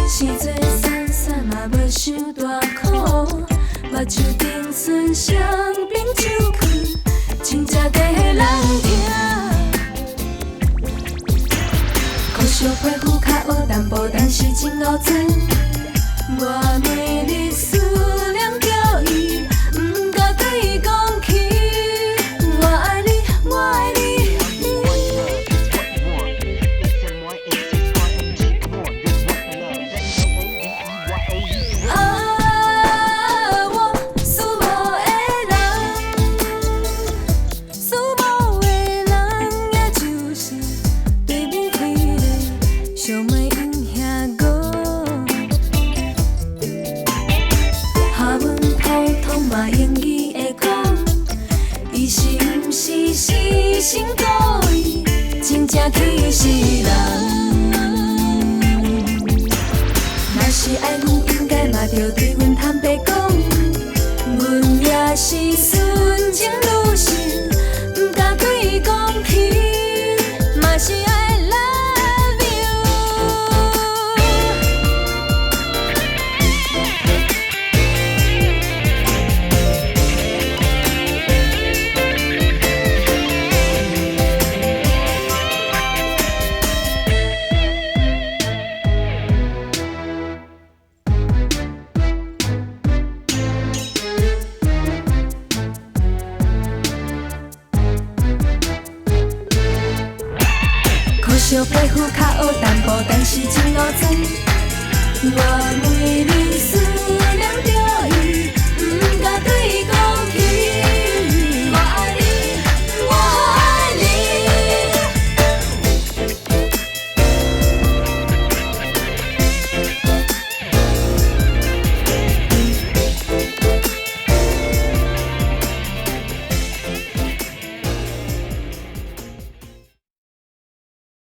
生做酸酸嘛無傷大苦，目睭頂唇雙爿酒去，真正地人疼。可惜皮膚較烏淡薄，但是真烏髒。我每日思念著伊，毋敢對伊講起。我愛你，我愛你。啊，我思慕的人，思慕的人，也就是對面彼个小妹因兄哥。下阮普通嘛英語會講，伊是毋是死心故意，真正氣死人。若是愛阮，應該嘛著對阮坦白講，阮也是純情女性，毋敢對伊講起，嘛是 I love you。可惜皮膚較烏淡薄，但是真烏髒。我每日思